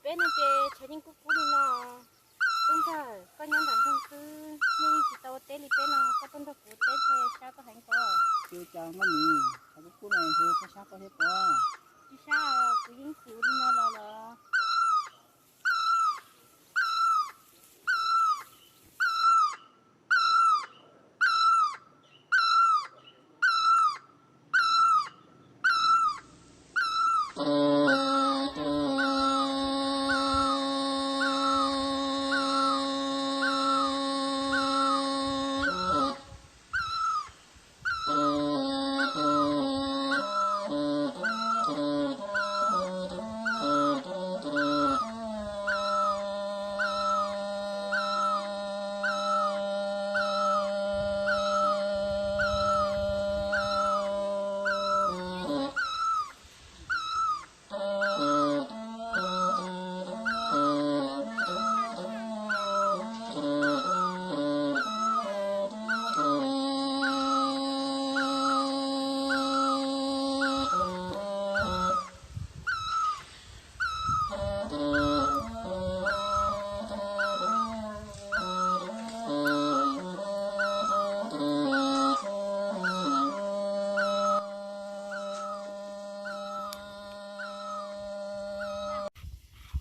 Peb no ces tshav yeej kub kub li no. Tub Ntxawg, koj nyob nram nroog xwb, nej yeej tsis tau ua teb li peb no, koj tuaj nrog kuv ua teb thiaj sab koj heev pob. Tsis ua cas Nkauj Mim, tshav kub kub no kuv sab sab koj thiab pob. Tsis sab, kuv yeej xyuv li no los los.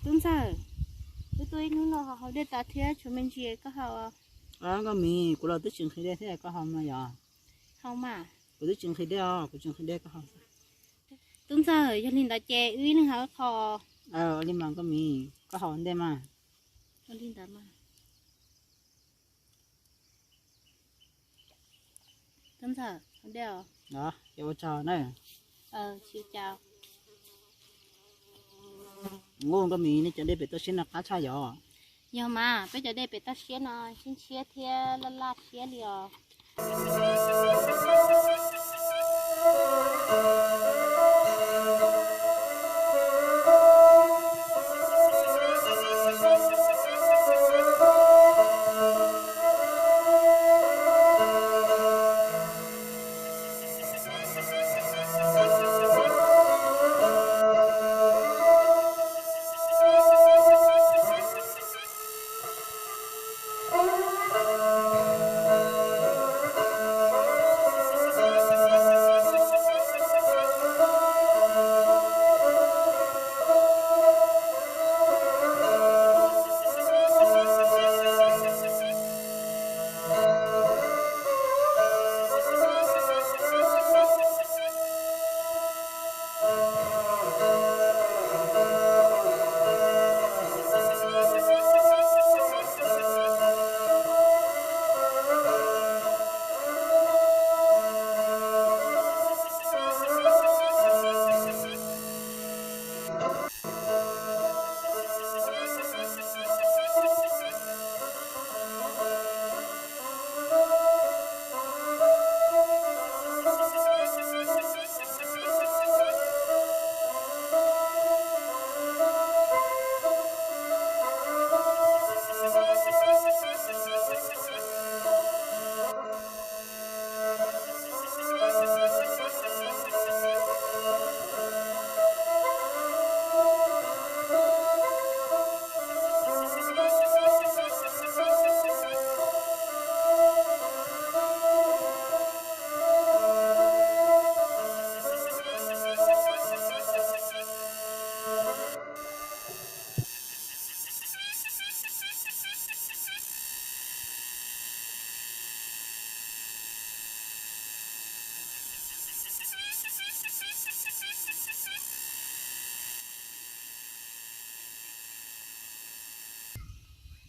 Tub Ntxawg, wb tuaj ib hnub no ho haus dej tas thiab tshuav me ntsis koj haus. Nkauj Mim, kuv los twb tsis nqhis dej thiab koj haus mas yog. Haus mas. Kuv twb tsis nqhis dej os, kuv tsis nqhis dej koj haus. Tub Ntxawg, yog li ntawd ces wb ib leeg haus ib qho. Ua li mas Nkauj Mim, koj haus ntej mas. Ua li ntawd mas. Tub Ntxawg, haus dej os. Ces ua tsaug na. Tsis ua cas. Nkuj, Nkauj Mim, nej cov dej pem toj siab no qab tshaj yom. Yog mas, peb cov dej pem toj siab no ntshiab ntshiab thiab laj laj siab li os.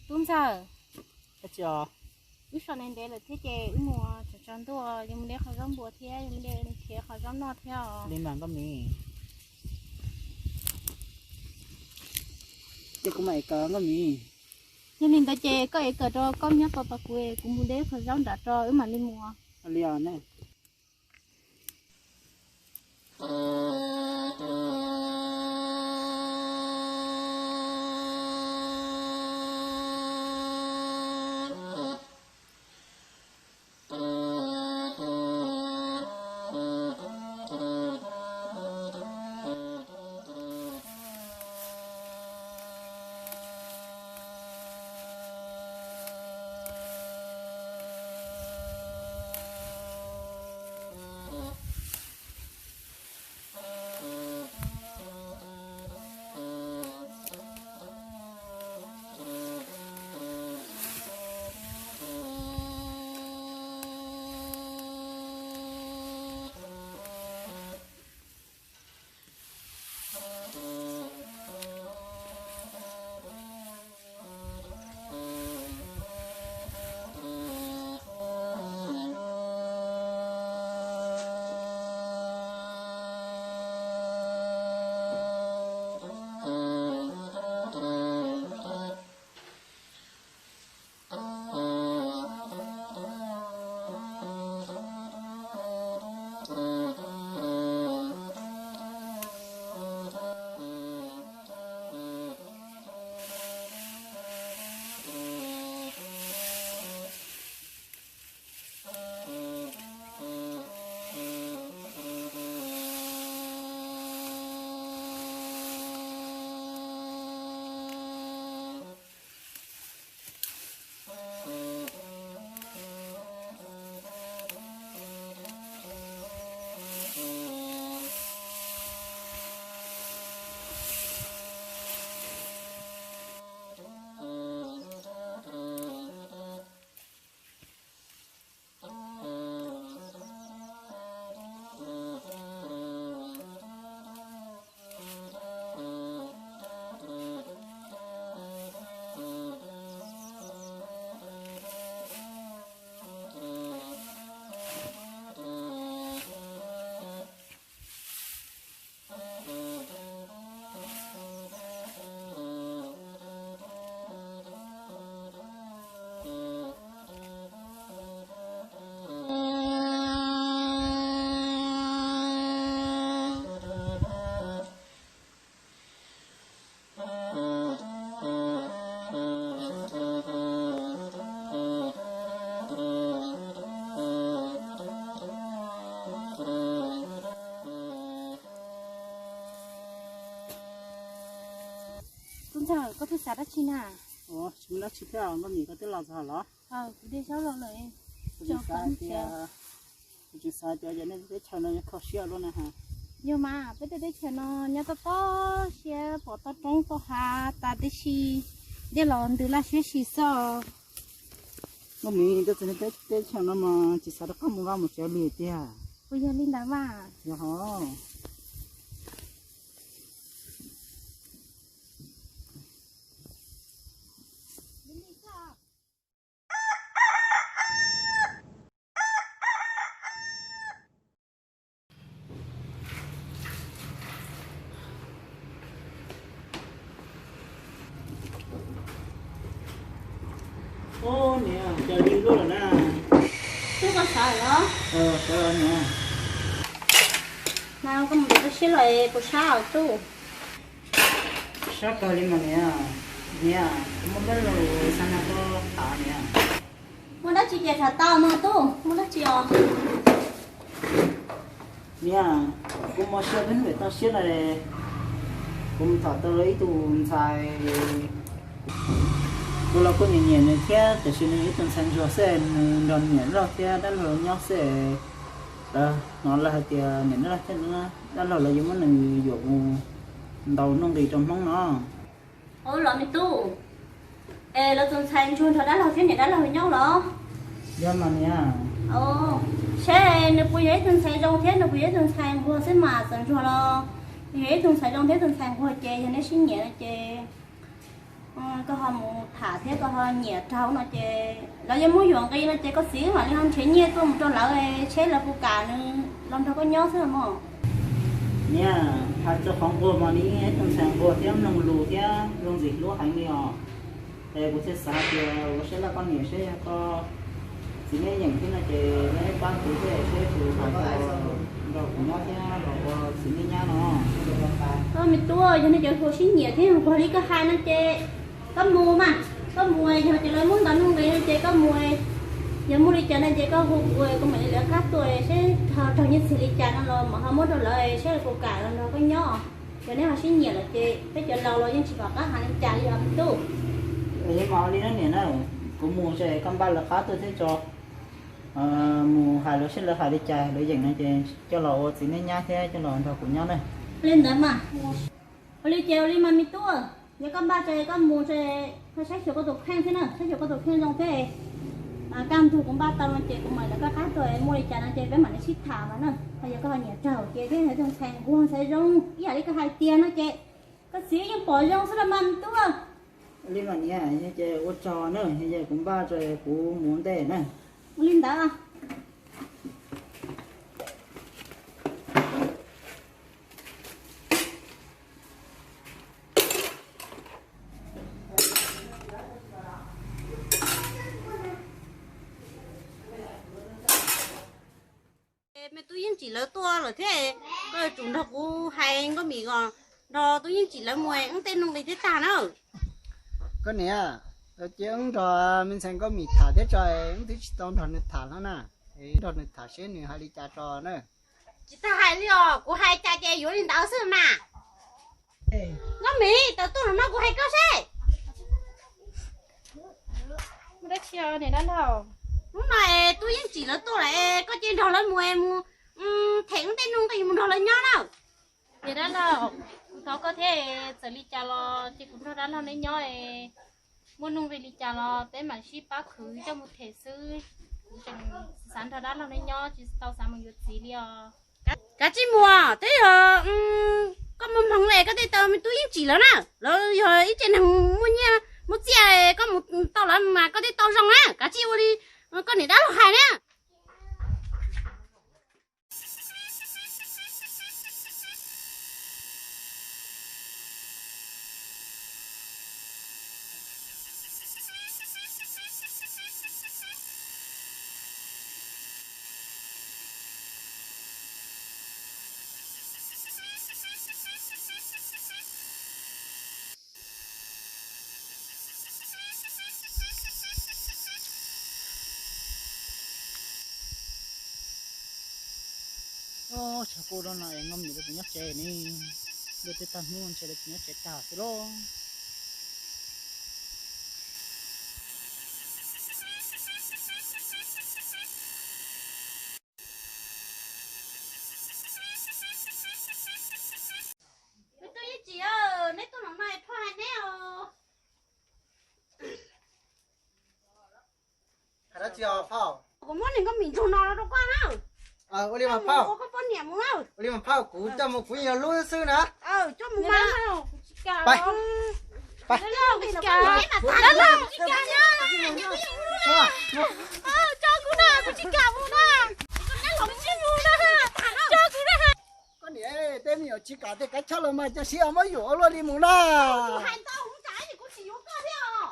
Tub Ntxawg, wb so ntev ntev lawm thiab ces wb mus tsaus tsaus ntuj, yuav mus de qhov zaub npua thiab yuav mus de nrhiav qhov zaub noj thiab os. Li mas Nkauj Mim, ces kuv mam ev kawm Nkauj Mim. Yog li ntawd ces koj ev kawm rau koj nyob tos tos kuv, kuv mus de qhov zaub nram rau wb mam li mus. Li os ne. Ntxawm, koj twb xav dab tsi na? Tsis muaj dab tsi thiab, Nkauj Mim koj twb los txog los? Kuv dej zaub los lawm. Kuv tseem xav tias, kuv tseem xav tias yog nej teb chaws no kho siab luaj na ha. Yog mas, peb tej teb chaws no nyob tob tob siab, pom toj roob toj hav tas tib si, dej los ntws laj siab si xwb. Nkauj Mim, tej teb chaws no mas tsis xav rov qab mus vaj mus tsev li tiag. Puas yog li ntawd mas? Yog hos. Ub, niam, cas li luaj lawm na? Tub, koj sawv los? Sawv los niam. Mas koj mus ntev toj siab los es puas sab os tub? Sab kawg li mas niam. Niam, kuv muaj dab laug xav nrog koj tham niam. Muaj dab tsi ces tham tau mas tub, muaj dab tsi os? Niam, kuv mob siab peb hnub pem toj siab no, kuv mus tham tau ib tug ntxhais, kuv los kuj nyiam nyiam nws thiab, tiam sis nws yog ib tug ntxhais ntsuag xwb, nws nrog niam dab laug thiab dab laug nyob xwb. Lawv hnov lawv hais tias niam dab laug thiab dab laug lawv yuav muab nws yuam mus ntaus nuj nqis rau Hmoob no. Ua los me tub, es lawv tus ntxhais ntsuag nrog dab laug thiab niam dab laug nyob los? Yog mas niam. Seb nws puas yog ib tug ntxhais zoo thiab nws puas yog ib tug ntxhais nquag xwb mas, txawm ntsuag los nws yog ib tug ntxhais zoo thiab tus ntxhais nquag ces yog nej sib nyiam no ces koj ho mus tham thiab koj ho nyiam raug no ces lawv yuav muab yuam nqi no ces koj txiv mam li ho nrhiav nyiaj tuaj mus rau lawv, seb lawv puas kam nws los nrog koj nyob xwb mog. Niam, hais txog qhov nquag mas nws yeej yog ib tug ntxhais nquag thiab mloog lus thiab zoo ntxim hlub heev li os. Es kuv thiaj xav tias ua siab laj koj niam seb yog koj txiv neb yeem thiab no ces neb pab kuv thiab seb kuv hais tau nrog kuv nyob thiab los ua txiv neb nyab no. Koj me tub, yog nej cov hu sib nyiam thiab nquag li koj hais no ces koj mus mas, koj mus yog tias lawv muab ntaus nuj nqis no ces koj mus, yog muaj li cas no ces koj hu kuv, kuv mam li lawv qab tuaj seb raug nyiaj txiag li cas no los mam ho muab rau lawv seb lawv puas kam los nrog koj nyob. Yog neb ho sib nyiam lawm ces peb cov laus los yeej tsis pom qab hais li cas li os me tub. Yog mas ua li na niam na, kuv mus ces koj npaj lawv qab tuaj thiab tso, mus hais lawv seb lawv hais li cas, lawv yeem no ces coj los ua txiv neb nyab thiab coj los nrog kuv nyob na. Li ntawd mas, ua li ces ua li mas me tub, yog koj npaj ces koj mus ces koj saib xyuas koj tus kheej thiab na, saib xyuas koj tus kheej zoo thiab. Kaj ntug kuv npaj tau no ces kuv mam li lawv koj qab tuaj, muaj li cas no ces peb mam li sib tham mas na. Ho yog koj ho nyiam raug ces thiab yog tus ntxhais nquag ntxhais zoo ib yam li koj hais tiag no ces koj txiv yeej pom zoo xwb los mas me tub. Li mas niam, yog ces ua tsaug na, yog kuv npaj ces kuv mus ntej na. Ua li ntawd. Me tub Yeej Tsim lawv tuaj lawm thiab, koj yuav tsum nrog kuv hais Nkauj Mim os, nrog tub Yeej Tsim lawv mus wb tej nuj nqis thiab tag na. Koj niam, cia wb nrog me ntxhais Nkauj Mim tham thiab tso, wb twb tsis tau nrog nws tham hlo na, nrog nws tham seb nws hais li cas tso na. Tsis tas hais li os, kuv hais cas ces yuav li ntawd xwb mas. Nkauj Mim, tawm tuaj no kuv hais koj seb. Muaj dab tsi niam dab laug? Hnub no tub Yeej Tsim lawv tuaj lawm, koj cia nrog lawv mus, mus them wb tej nuj nqis mus nrog lawv nyob na. Niam dab laug, kuv thov koj thiab, txawm li cas los cia kuv nrog dab laug neb nyob. Muaj nuj nqis li cas los peb mam sib pab khwv coj mus them xwb. Kuv tseem xav nrog dab laug neb nyob, tsis tau xav mus yuav txiv li os. Kav tsij mus, twb yog koj muaj hmoo li koj thiaj tau me tub Yeej Tsim lawv na. Lawv yog ib tsev neeg muaj nyiaj muaj txiaj, koj mus tau lawv mas koj thiaj tau zoo na. Kav tsij ua li koj niam dab laug hais na. Tshav kub no es Nkauj Mim lawv tseem nyob tsev ne, lawv twb tag hnub ntshe lawv tseem nyob tsev tag xwb lauj. Tus yeej tsis, neb tuaj no no es phauj hais neb os. Hais dab tsi os phauj? Kuv muab niag nkauj mim ntsuag no rau koj na. Ua li mas phauj. Ua koj poj niam mus na. Ua li mas phauj, kuv coj mus kuv yeej yuav hlub xwb na. Coj mus mas. Pais. Pais. Tso kuv na, kuv tsis kam mus na. Tso kuv na. Koj niam, tej me nyuam tsis kam tej kav choj los mas cia siab muab yuam ua luaj li mus na. Hais ntau hauv tsev kuv tsis yuav koj thiab os.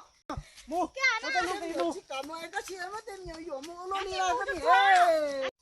Mus, tej me nyuam tsis kam mus, tab sis muab tej me nyuam yuam mus ua luaj li na koj niam.